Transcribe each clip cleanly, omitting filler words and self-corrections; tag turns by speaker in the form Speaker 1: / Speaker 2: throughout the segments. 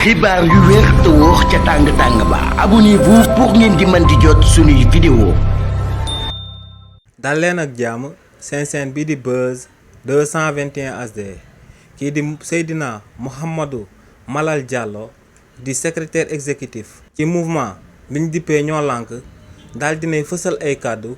Speaker 1: xibaar yu wér te wóor ca tàng-tàng ba abonnez-vous pour ngeen di mën di jot suñuy vidéo.
Speaker 2: dal leen ak jàmm seen chaîne bi di Buzz 221 HD kii di Seydina Mouhamadou Malal Diallo di secrétaire exécutif ci mouvement biñ dippee ñoo lànk daal dinay fësal ay kàddu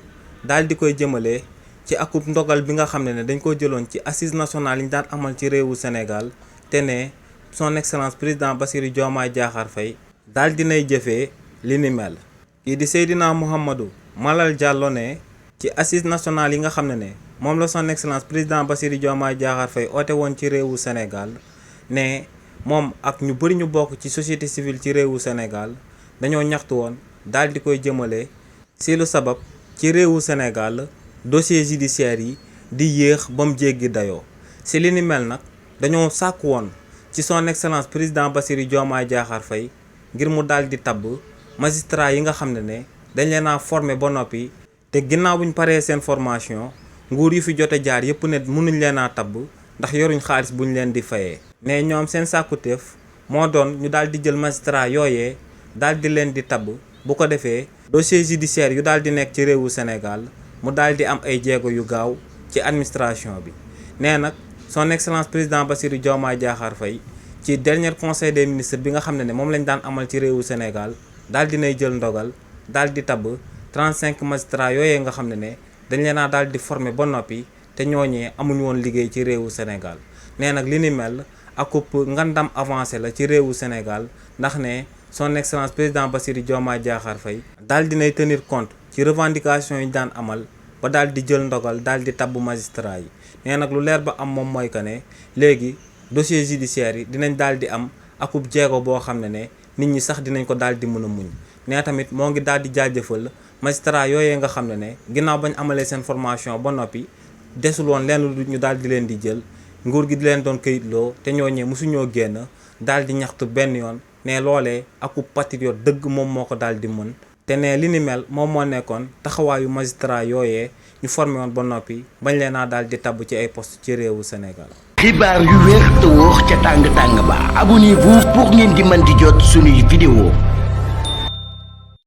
Speaker 2: daal di koy jëmale ci akub ndogal bi nga xam ne dañ ko jëloon ci assises nationales yi ñu daan amal ci réewu Sénégal te ne son excellence président Bassirou Diomaye Diakhar Faye daal dinay jëfee li ni mel. kii di Seydina Mouhamadou Malal Diallo ne ci assises nationales yi nga xam ne moom la son excellence président Bassirou Diomaye Diakhar Faye oote woon ci réewu Sénégal ne moom ak ñu bëri ñu bokk ci société civile ci réewu Sénégal dañoo ñaxtu woon daal di koy jëmale si lu sabab ci réewu Sénégal dossier judiciaire yi di yéex ba mu jéggi dayoo. si li ni mel nag dañoo sàkku woon ci son excellence président Bassirou Diomaye Diakhar Faye ngir mu daal di tabb magistrat yi nga xam ne dañ leen a formé ba noppi te ginnaaw buñ paree seen formation nguur yu fi jote jaar yëpp ne mënuñ leen a tabb ndax yoruñ xaalis buñ leen di fayee. ne ñoom seen sàkkuteef moo doon ñu daal di jël magistrat yooyee daal di leen di tabb bu ko defee dossier judiciaire yu daal di nekk ci réewu Sénégal mu daal di am ay jéego yu gaaw ci administration bi. nee nag son excellence président Bassirou Diomaye Diakhar Faye ci dernier conseil des ministres bi nga xam ne moom lañ daan amal ci réewu Sénégal daal dinay jël ndogal daal di tabb 35 magistrats yooyee nga xam ne dañ leen a daal di former ba noppi te ñooñee amuñu woon liggéey ci réewu Sénégal. nee nag li ni mel akub ngandam avancé la ci réewu Sénégal ndax ne son excellence président Bassirou Diomaye Diakhar Faye daal dinay tenir compte ci revendication yi daan amal ba daal di jël ndogal daal di tabb magistrat yi. nee nag lu leer ba am moom mooy que ne léegi dossier judiciaire yi dinañ daal di am akub jéego boo xam ne nit ñi sax dinañ ko daal di mën a muñ. nee tamit moo ngi daal di jaajëfal magistrat yooyee nga xam ne ginnaaw bañ amalee seen formation ba noppi desul woon lenn lu ñu daal di leen di jël nguur gi di leen doon këyitloo te ñooñee mosuñoo génn daal di ñaxtu benn yoon. ne loolee akub patriote dëgg moom moo ko daal di mën te ne li ni mel moom moo nekkoon taxawaayu magistrat yooyee ñu formé woon ba noppi bañ leen a daal di tabb ci ay poste ci réewu Sénégal.
Speaker 1: xibaar yu wér te wóor ca tàng-tàng ba abonnez-vous pour ngeen di mën di jot suñuy vidéo.